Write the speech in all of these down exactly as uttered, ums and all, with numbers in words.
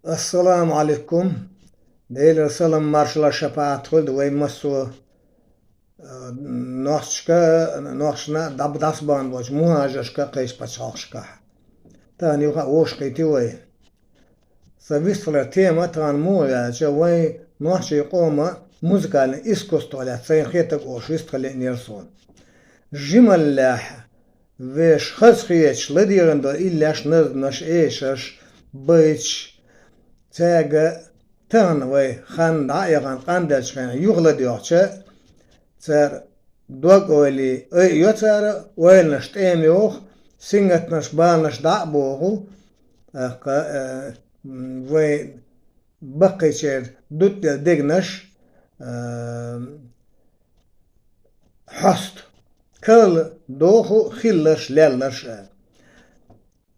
Ассаламу Ӏалайкум. Делера салам, маршалла, шапаӀат хуьлда вай массо а, нохчашка, нохчашна дӀаб-, дӀасабахна болчу мухӀажаршка кхечу пачхьалкхашкахь. Тахана юха а вовшахкхийти вай. Сан вистхилар тема тахана муха ваьлча, вайн нохчийн къоман музыкальный искусство лаьцна сайна хетарг олуш вистхила лиънера суна. Жималлехь вешан хазахеташ ладегӀина долу иллеш, назманаш, эшарш, байташ, цаьрга тахана вай хан дӀа а яхана, къанделлачу хенахь юха ладоьгӀча, цара дог-ойла айайо цара, ойланаш тӀема йоху, сингаттамаш, баланаш дӀа а боху, тӀаккха, э, м, вай баккхийчеран дуттаделла дегнаш, э, хьосту, карладоху хилларш, лелларш а.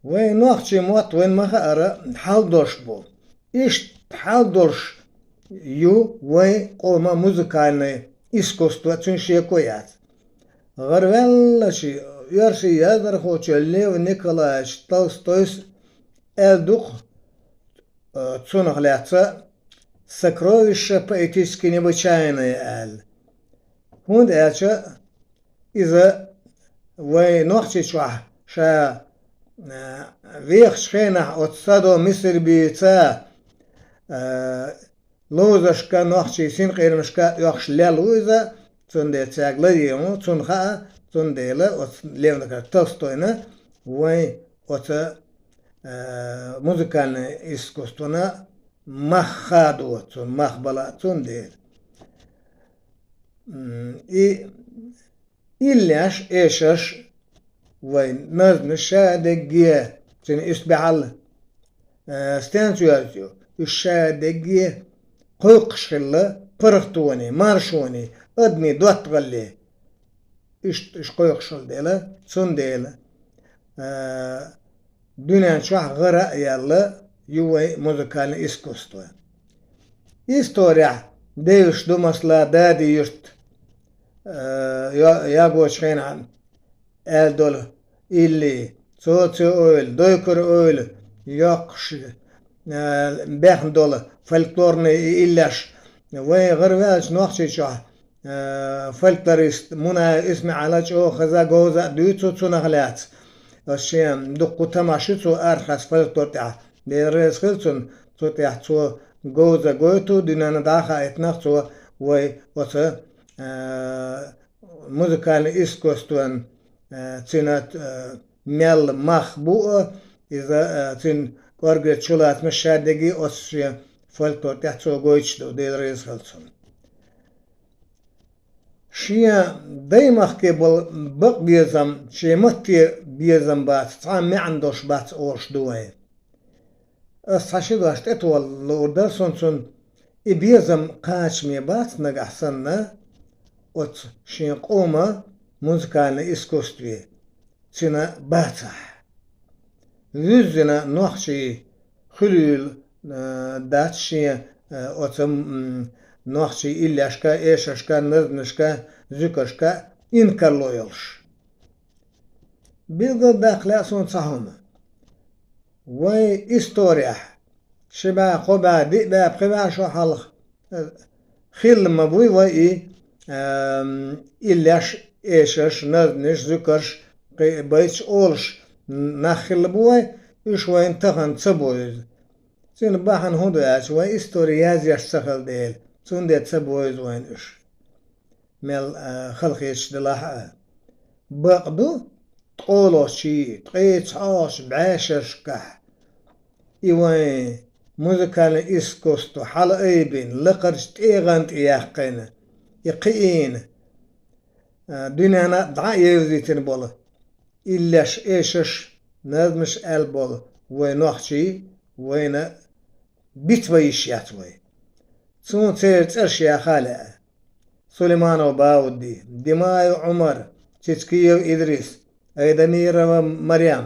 Вайн нохчийн мотт вайна ма-хаъара хьал долуш бу. Иштта хьал долуш ю вайн къоман музыкальный искусство, цуьнан шеко яц. ГӀараваьллачу оьрсийн яздархочо Лев Николаевич Толстойс аьлла ду-кх, э, цунах лаьцна «Сокровища поэтически необычайные» аьлла. ХӀунда аьлча иза вайн Нохчийчохь ша, э, вехачу хенахь оцу садомисурбица, э, ловзаршка, нохчийн синкъерамашка оьхуш лелла ву иза, цундела цаьрга ладийна ву, цунна хаьа, цундела оцу Лев Николаевич Толстойна вайн оцу, э, музыкальный искусствона мах хадо, цунна мах бала цундела. М, и иллеш, эшарш вайн назманаш ша дерриге, цуьнан исбаьхьалла, э, стенца йоьзна ю, уьш ша дерриге кхойкхуш хилла паргӀатоне, маршоне, адамийн доттагӀалле. Иштта уьш кхойкхуш хилла дела, цундела, э, дуьнен чохь гӀара а яьлла ю вайн музыкальный искусство. Исторехь девзаш ду, масала, Дади-Юрт, э, йо-, ягочу хенахь аьлла долу илли, цо-цо ойла, дойкур ойла йоккхуш, э, бехна долу фольклорный и иллеш. Вайн гӀараваьллачу Нохчийчохь, э, фольклорист Мунаев ИсмаӀала чӀогӀа хаза, говза а дуьйцу цунах лаьцна. Ас шен дуккха тамаш ю цо арахьа фольклор тӀехь. Дела реза хила цунна, цу тӀехь цо говза гойту, дуьненна дӀа а хаийтинарг цо вай оцу, э, музыкальный искусствон, э, цуьнан, э, мел мах бу а, иза, э, цуьнан кӀоргера чулацамаш ша дерриге оцу шен фольклор тӀехь цо гойтуш ду, Дела реза хила цунна. Шен даймахке болу бакъ безам шен матте безам бац, цхьа а маьӀна долуш бац олуш ду вайн. Ас цхьа ши дош тӀетоха луур дара суна цунна, и безам кхачаме бац нагахь санна, оцу шен къоман музыкальный искусстве цуьнан бацахь. Вуьззина нохчий хуьлийла, э, дац шен, э, оцу, м, нохчий иллешка, эшаршка, назманашка, зуькаршка инкарло йолуш. Билгалдаккха лаьа суна цхьа хӀума. Вайн исторехь ши бӀе, кхо бӀе, диъ бӀе, пхи бӀе шо хьалха, э, хилла ма буй вай и, эм, иллеш, эшарш, назманаш, зуькарш, кхин байташ олуш нах хилла бу вай, уьш вайна тахана ца бовза. Цуьнан бахьана хӀун ду аьлча, вайн истори язъеш ца хилла дела, цундела ца бовза вайна уьш. Мел, а, халахеташ делахь а. Бакъ ду, ткъолгӀачий, ткъе цхьош бӀешерашкахь и вайн музыкальный искусство хьала айбина, лакхарчу тӀегӀан тӀе яьккхина, и кхиийна, а, дуьненна а дӀа а евзийтина болу, иллеш, эшаш, назмаш аьлла болу вайн нохчий вайна бицбан йиш яц вай. Цунна церан цӀераш яха а лаьа. Сулейманов Баудди, Димаев Ӏумар, Цицкиев Идрис, Айдамирова Марем,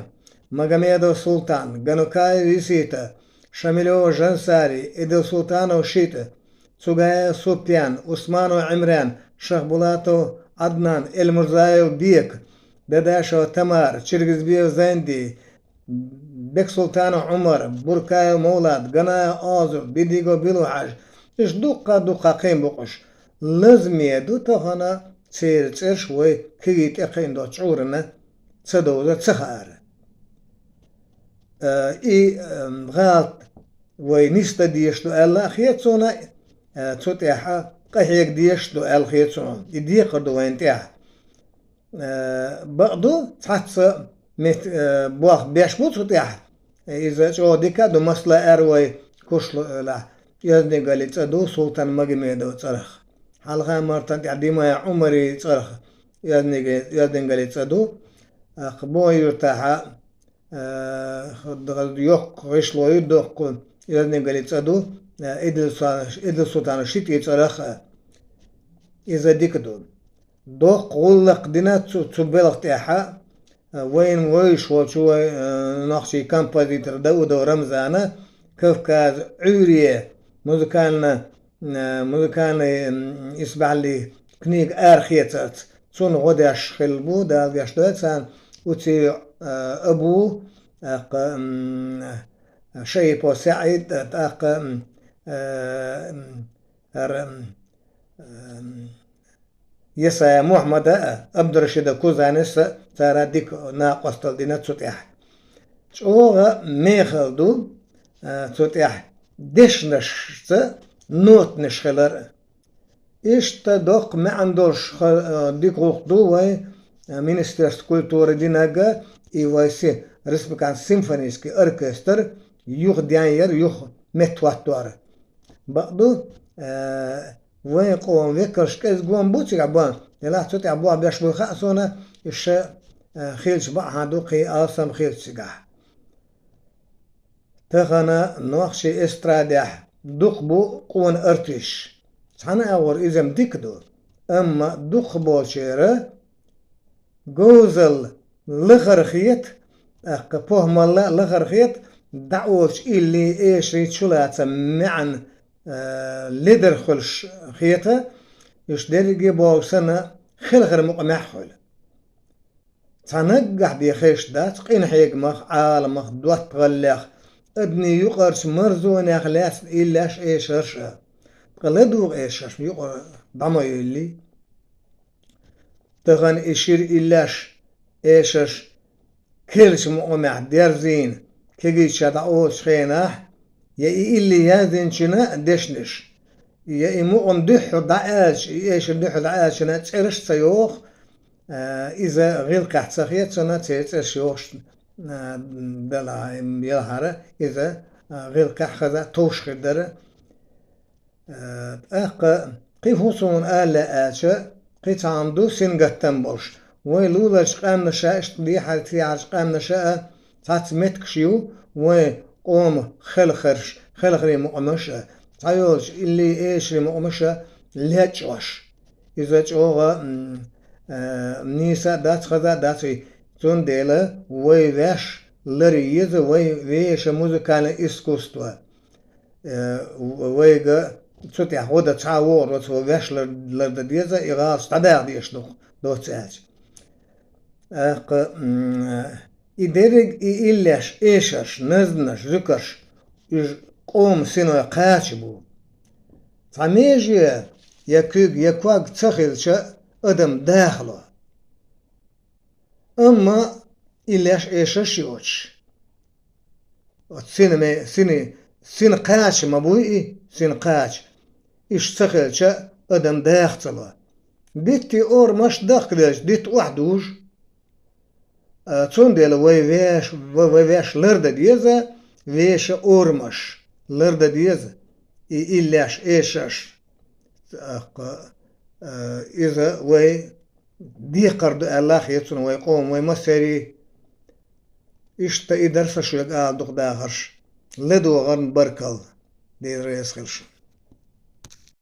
Магомедов Султан, Ганукаев Исита, Шамилев Жансари, Идилсултанов Шита, Цугаев Супьян, Усманов Ӏимран, Шахбулатов Ӏаднан, Эльмурзаев Бек, Дадашева Тамара, Чиргизбиев Зайнди, Бексултанов Ӏумар, Буркаев Мовлад, Ганаев Азур, Дидигов Билухьажа, уьш дуккха-дуккха кхин бу-кх уьш. Лазаме ду тахана церан цӀераш вай кегий тӀе кхиъна долчу чкъурана ца довзар ца хаар. Э, и, э, гӀалат вай нисдан дезаш ду аьлла а хета суна, э, цу тӀехь къахьега дезаш ду аьлла хета суна. И декхар ду вайна тӀехь. Э, бакъду, цхьацца мет-, э, болх беш бу цу тӀехь. Иза чӀогӀа дика а ду, масала, аьлла вай Кушлу-Эвлахь, оьздангаллин цӀа ду Султан-Магомедов цӀарах. Хьалха-Мартан тӀехь Димаев Ӏумаран цӀарах оьзданга-, оьздангаллин цӀа ду. Аккха Бохь-Юьртахьа, э, йоккха гӀишло ю, доккха оьздангаллин цӀа ду, э, Идил-Са-, Идил-Султанов Шитин цӀарах а. Иза дика ду. Доккха гӀуллакх дина цу, цу белхан тӀехь, э, вайна вевзаш волчу вай, э, нохчийн композитор Даудов Рамзана «Кавказ Ӏуьйре» музыкальна, э, музыкальный, м, исбаьхьаллин книга арахецарца. Цунна гӀо деш хилла бу, Дала гечдойла царна, Уци, э, Абу, тӀаккха, м, Шаипов СаӀид, тӀаккха, м, э, м, ара, м, э, м, Ясаев Мухьаммада а, Абдурашидов Кузанис а, цара дика накъосталла дина цу тӀехь. ЧӀогӀа мехала ду, а, цу тӀехь дешнашца нотанаш хилар а. Иштта доккха маьӀна долуш ха-, а, дика гӀуллакх ду вай, а, Министерство культуры динарг а, и вай си-, республикан симфонический оркестр юха денъяр, юха меттахӀоттор. Бакъду, э, вайн къоман векалш кӀезиг гом бу цигахь бан, делахь цу тӀехь болх беш буй хаьа суна, уьш ша, э, хилча бакъахьа ду, кхин алсам хилча цигахь. Тахана нохчийн эстрадехь дукха бу къона артисташ. Цхьана агӀор иза-м дика ду, амма дукхахболчеран говзалла лахара хета, тӀаккха похӀмалла а лахара хета, дӀаолучу илли, эшари чулаца маьӀна, э, ледара хуьлуш хета, уьш дерриге а бохург санна, хелхаран мукъамехь хуьлу. Цхьа наггахь бен хезаш дац къинхьегамах, Ӏаламах, доттагӀаллех, адамийн юкъарчу марзонех лаьцна иллеш, эшарш а. Ткъа ладугӀу эшарш юкъара дӀа ма йиллий. Тахана и шира иллеш, эшарш керлачу мукъамехь дерзийна, кегийчара дӀаолучу хенахь, я и илли яздинчунна а дешнаш, я и мукъам дуьххьара дӀааьлча, и эшар дуьххьара дӀааьлчунна а цӀераш а ца йоху, а, иза гӀиллакхехь ца хета суна, церан цӀераш йохуш, а, делахь, ялахьара, иза, а, гӀиллакхехь хаза а товш хир дара. Э, тӀаккха кхин хӀун суна ала лаьа аьлча, кхин цхьа хӀума ду сингаттам болуш. Вайн луларчу къаьмнаша, иштта дехьара-тӀехьарчу къаьмнаша а цхьацца меттигаш ю, вайн къоман хелхарш, хелхарийн мукъамаш а, цхьайолчу илли, эшарийн мукъамаш а лечкъош. Иза чӀогӀа, м, э, нийса а дац, хаза а дац и. Цундела вай ваьш лар еза, вай вешан музыкальное искусство. Э, в-, вайга цу тӀехь гӀо дан цхьа а вогӀур вац, вай ваьш лар-, лардан деза, и гӀалаташ дӀадаха дезаш ду-кх, доцца аьлча. ТӀаккха, м, и дерриг, и иллеш, эшарш, назманаш, зуькарш, уьш къоман синой кхача бу. Цхьа меже я куьг, я ког ца хилча, адам дахало. Амма иллеш, эшарш йоцуш, оцу сина ме-, сина, сина кхача ма буй и, сина кхача. Иштта ца хилча, адам даха ца ло. Диттийн орамаш дахкаделча, дитт охьадужу. А, цундела вай веш-, ва-, вай веш лардан деза, вешан орамаш лардан деза. И иллеш, эшарш. ТӀаккха, а, иза вай декхар ду аьлла хета суна вай къоман, вай массеран. Иштта и дара сан шуьга ала дукха дахарш. ЛадогӀарна баркалла. Дела реза хила шуна.